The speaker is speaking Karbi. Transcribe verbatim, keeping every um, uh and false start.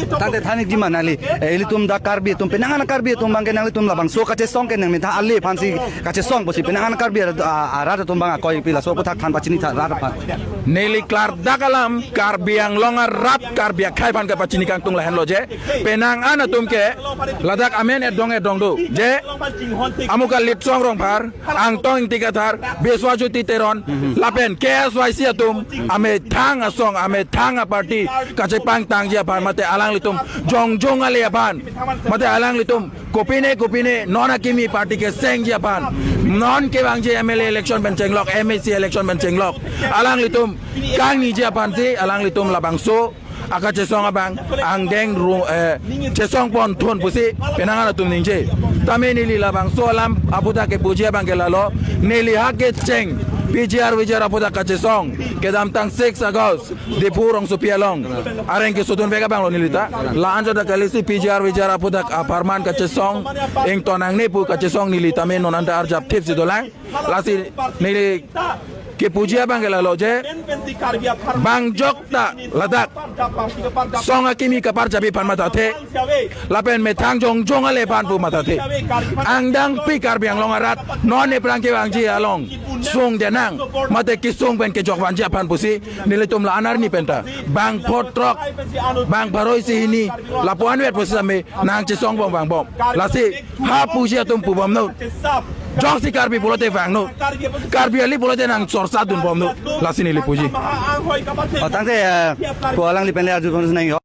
Tangte than-ikji ma nangli, eh, ilitum dak Karbi atum, penang an Karbi atum abangke nanglitum labangso kachesong ke nangmethang ale aphansi kachesong pusi penang an Karbi arat, ah, arat atum abang akoi pi laso aphuthak than pachini tha rat aphan. Neli klardak alam Karbi Anglong arat Karbi akhei aphan kapachini kangtung lahenlo je, penang an atum ke ladak amen edong edong do je, amuka Litsong Rongphar, Angtong Ingti Kathar, Biswajyoti Teron, lapen K S Y C atum amethang asong, amethang aparty kachepangtangji aphan mate alanglitum jongjong ale aphan, mate alanglitum kopine kopine non akimi party kesengji aphan, non kevangji M L A election pen chenglok, M A C election pen chenglok, alanglitum kangniji aphansi alanglitum labangso akachesong abang angdeng ru, eh, chesong pon thun pusi penang an atum ningje. Tame neli labangso alam aphuthak kepuji abangke lalo, neli ha kecheng P G R V G R aphuthak kachesong kedamtang six August Diphu rongsopi along areng kesodun vek abanglo neli ta. La-an jada kalisi P G R V G R aphuthak apharman kachesong ington nangne pu kachesong neli tame non anta arjap thipsi dolang. Lasi neli kepuji abangke lalo je, bang jokta ladak song akimi kaparjapji aphan mathathe, lapen methang jongjong ale aphan pu mathathe. Angdangpi Karbi Anglong arat non aphrang kevangji along sung denang mate kesung pen kejok vanji aphan pusi nelitum la-an arni penta bang phothrok, bang pharo isi hini lapu-an vet pusi same nangchesong bom vangbom. Lasi ha puji atum pubomnon. Jongsi Karbi pulote vangnon. Karbi ali pulote nang chorsa dunbomnon. Lasi neli puji. O tangte, eh, ko alangli pen le arjupon nang yo.